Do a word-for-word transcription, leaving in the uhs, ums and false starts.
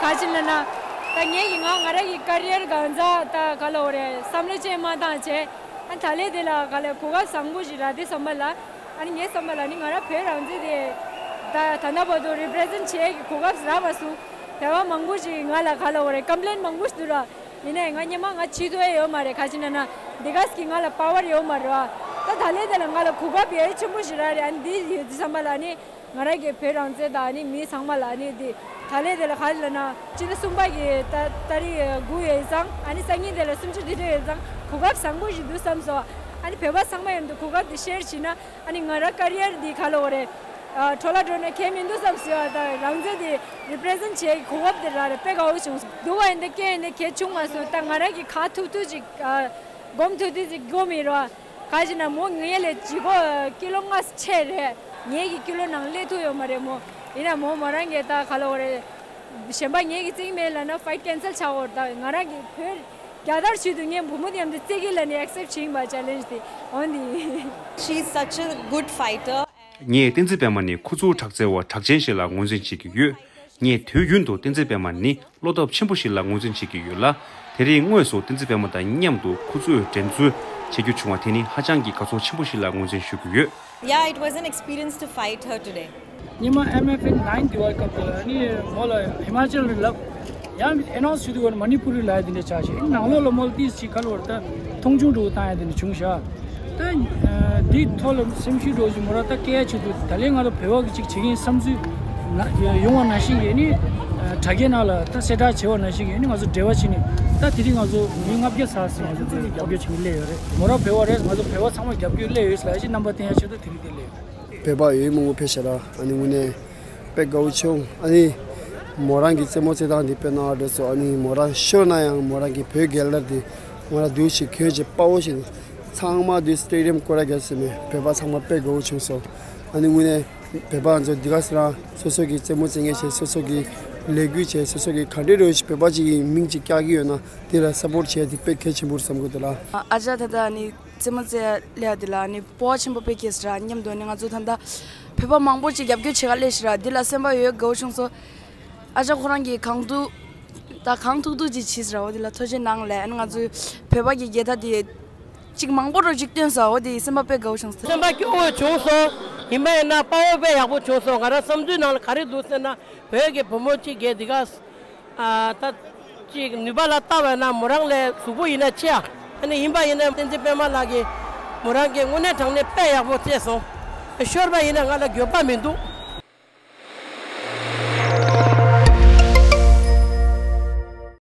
ག་ཅི་ལབ་ན། ད་ངེད་ཀྱི་ང་ང་རང་གི་ཀ་རི་ཡར་གང་ཚ་ད་ག་ལ་འོ་རེད་བསམ་བློ་ཅན་མ་བཏང་བྱས། ཨ་ད་ལས་དེ་ལ་ག་ལ་གོ་སྐབས་བཟང་པོ་ཞིག་རག་དུས་ཙམ་པ་ལ། ཨ་ནི་ངའི་བསམ་པ་ལ་ནི་ང་རང་བོད་རང་བཙན་དེ་ད་ད་ལྟ་བར་དུ་རི་པི་རི་ཟེན་ཊི་བྱེད་ཀྱི་གོ་སྐབས་རག་མ་སོང་། དེ་བ་མང་པོ་ཞིག་ང་ལ་ག་ལ་འོ་རེད་ཀམ་པི་ལེན་མང་པོ་ཞིག་འདུག་ར། ཡིན་ནའི་ང་སྔོན་མ་ང་བྱེད་ཐུབ་ཡ་ཡོད་མ་རེད། ག་ཅི་ན་ན་འདི་ག་ཟིག་གི་ང་ལ་པ་ཝར་ཡོད་མ་རེད་བ། ད་ད་ལས་དེ་ལ་ང་ལ་གོ་སྐབས་ཡ་ཆེན་པོ་ཞིག་རག་རེད། ཨ་ནི་འདི་ཡོད་དུས་ཙམ་པ་ལ་ནི་ང་རང་གི་བོད་རང་བཙན་དང་ནི་མི་ཚང་མ་ལ་ནི་འདི་ད་ལས་དེ་ལ་ག་ལ་ན་སྤྱི་ཟླ་གསུམ་པ་གི་ད་ད་རེས་དགུ་ཡོད་ཙང་ཨ་ནི་སང་ཉིན་དེ་ལ་སུམ་ཅུ་དེ་འདྲ་ཡོད་ཙང་གོ་སྐབས་བཟང་པོ་ཞིག་འདུག་བསམ་སོང་། ཨ་ནི་བོད་པ་ཚང་མ་ཡོད་འདུག་གོ་སྐབས་འདི་ཤེར་བྱས་ན་ཨ་ནི་ང་རང་ཀ་རི་ཡར་འདི་ག་ལ་འོ་རེད། ཨ་འཕྲོ་བརླག་འགྲོ་ན་གལ་མི་འདུག་བསམ་སོང་། ད་རང་བཙན་དེ་རི་པི་རི་ཟེན་ཊི་བྱེད་གོ་སྐབས་དེ་རག་རེད། དཔེ་དགའ་བོ་བྱུང་སོང་། སྡུག་པ་ཡིན་ད་སྐད་ཡིན་ད་གལ་བྱུང་མ་སོང་། ད་ང་རང་གི་ག་ཐུབ་ཐུབ་ཅིག་ཨ་སྒོམ་ཐུབ་ཐུབ་ཅིག་སྒོམ་ཡིན་རོགས། ག་ཅི་ན་མོ་ངའི་ལས་ལྗིད་ཁོག་ཀི་ལོ་ལྔ་ཆེ་རེད། ངའི་གི་ཀི་ལོ་ནང་སླེབས་ཐུབ་ཡོད་མ་རེད་མོ། ཡིན་ན་མོ་མོ་རང་གི་ད་ག་ལ་འོ་རེད། གཞན་པ་ངེད་ཀྱི་རྩིག་མེད་ལབ་ན་ཕའིཊ་ཀེན་སལ་ཆགས་འོར། ད་ང་རང་གི་བོད་རྒྱལ་དར་ཞུས་དུས་ངས་བུ་མོ་དེ་མཉམ་དུ་རྩེ་གི་ལ་ནི་ཨེག་སེབ་བྱིན་པ་ཆེ་ལེན་ཇི་དེ་འོན་དེ། She's such a good fighter. ངས་བསྟན་འཛིན་པད་མ་ནི་ཁོ་ཚོའི་དྲག་རྩལ་བ་གྲགས་ཅན་ཞིག་ལ་ངོས་འཛིན་བྱེད་ཀྱི་ཡོད། ངས་དུས་རྒྱུན་དུ་བསྟན་འཛིན་པད་མ་ནི་བློ་སྟོབས་ཆེན་པོ་ཞིག་ལ་ངོས་འཛིན་བྱེད་ཀྱི་ཡོད་ལ། དེ་རིང་དངོས་སུ་བསྟན་འཛིན་པད་མ་དང་མཉམ་དུ་ཁོ་ཚོས་འགྲན་རྩོད་བྱེད་རྒྱུ་བྱུང་བ་དེ་ནི་ཧ་ཅང་གི་དགའ་ཚོར་ཆེན་པོ་ཞིག་ལ་ངོས་འཛིན་ཞུ་གི་ཡོད། Yeah, it was an experience to fight her today. ཉི་མ་ཨེམ་ཨེཕ་ཨེན་ནའིན་དེ་བར་སྐབས་དེ་ལ་ནི་མོ་ལ་ཧི་མ་ཅལ་རེད་ལབ། ཡང་ཨེ་ནའུན་སི་བྱེད་དུས་ནི་མ་ནི་པུ་རི་ལབ་ཡ་དེ་འདྲ་ཆགས་ཤིང་ནང་ལོགས་ལ་མོ་ལ་ཏིས་ཅིག་ག་ལ་བར་ད་མཐོང་ཆུང་འགྲོ་བཏང་ཡ་དེ་འདྲ་བྱུང་ཤག་ད་འདིའི་ཐོག་ལ་སེམས་ཤུགས་འགྲོ་བཞིན་མོ་ར་ད་སྐད་ཆ་བྱེད་དུས་ད་ལན་ང་ཚོ་བོད་པ་གི་ཅིག་བྱེད་མཁན་བསམ་ཚུལ་ན་ཡོང་བ་ནང་བཞིན་གྱི་ནི་དྲ་རྒྱའི་ནང་ལ་ད་གསལ་བསྒྲགས་བྱས་པ་ནང་བཞིན་གྱི་ནི་ང་ཚོ་འབྲེལ་བ་བྱས་ནས་ད་དེ་རིང་ང་ཚོ་མི་ལྔ་བརྒྱ་ཙམ་ཞིག་ང་ཚོ་དེ་རྒྱབ་སྐྱོར་བྱེད་མཁན་སླེབས་ཡོད་རེད། མོ་ར་བོད་པ་རེད། ང་ཚོ་བོད་པ་ཚང་མ་རྒྱབ་སྐྱོར་སླེབས་ཡོད་ཟེར་ལབ་ཡ་ཅིག་རྣམ་པ་བསྟན་ཡ་ཆེད་དུ་དེ་རིང་འདིར་སླེབས་ཡོད། བོད་པ་ཡོད་མང་པོ་ཕེབས་ཤག་ར། ཨ་ནི་དངོས་གནས་དཔེ་དགའ་བོ་བྱུང་། ཨ་ནི་མོ་རང་གི་རྩེད་མོ་རྩེད་སྟངས་འདི་དཔེ་སྣང་བ་འགྲོ་སོང་། ཨ་ནི་མོ་རང་ཤོར་ན་ཡང་མོ་རང་གི་བོད་རྒྱལ་དར་འདི་མོ་རང་འདུག་ཞིག་གོན་བྱས་དཔའ་བོ་ཞིག་ཚང་མ་འདུག་སི་ཊེ་ཌི་ཡམ་སྐོར་ར་རྒྱབ་ཟིན་ནས་བོད་པ་ཚང་མ་དཔེ་དགའ་བོ་བྱུང་སོང་། ཨ་ནི་དངོས་གནས་བོད་པ་ཚོ་འདི་ག་སེ་རང་སོ་སོ་གི་རྩེད་མོ་རྩེད་མཁན་བྱས་སོ་སོ་གི་ལས་འགུལ་བྱས་སོ་སོ་གི་ག་འདྲ་རེད་ཞིག་བོད་པ་ཅིག་གི་མིང་ཅིག་བཀྱག་གི་ཡོད་ན་དེ་ལ་སཔོར་ཊི་བྱས་ཏེ་དཔེ་གལ་ཆེན་པོ་རེད་བསམ་གི་འདུག་ལ། ཨ་ཅག་ད་ལྟ་ནི་རྩེད་མོ་རྩེ་ལས་དེ་ལ་ནི་སྤོབས་པ་ཆེན་པོ་དཔེ་སྐྱེས་ཟེར་ར། མཉམ་དུ་ནི་ང་ཚོ་ད་ལྟ་བོད་པ་མང་པོ་ཅིག་རྒྱབ་སྐྱོར་བྱེད་ག་སླེབས་ཤག་ར། འདི་ལ་སེམས་པ་ཡོད་དགའ་བོ་བྱུང་སོང་། ཨ་ཅག་ཁོ་རང་གིས་གང་ཐུབ་ད་གང་ཐུབ་ཐུབ་ཅིག་བྱས་ཟེར་ར། འོ་དེ་ལ་ཐུགས་རྗེ་གནང་ལགས། ཨ་ནི་ང་ཚོའི་བོད་པ་གི་རྒྱལ་དར་དེ་ཅིག་མང་པོ་རོ་ཅིག་བཏོན་སོང་། འོ་དེ་སེམས་པ་དཔེ་དགའ་བོ་བྱུང་སོང་། སེམས་པ་སྐྱོ་བོ་བྱུང་སོང་། ཡིན་པ་ཡིན་ན་དཔའ་བོ་དཔེ་ཡག་པོ་བྱུང་སོང་། ང་རང་བསམ་ཚུལ་ནང་ལ་ག་རེ་འདུག་ཟེར་ན་བོད་ཀྱི་བུ་མོ་གཅིག་གིས་འདི་ག་ཨ་ད་ཅིག་ནུས་པ་ལ་ལྟ་བས་ན་མོ་རང་ལས་གཟུགས་པོ་ཡིན་ན་ཆེ་ཨ། ཨ་ནི་ཡིན་པ་ཡིན་ན་བསྟན་འཛིན་པད་མ་ལགས་ཀྱིས་མོ་རང་གིས་དངོས་གནས་དྲང་གནས་དཔེ་ཡག་པོ་རྩེས་སོང་། ཤོར་བ་ཡིན་ན་ང་ལ་འགྱོད་པ་མི་འདུག།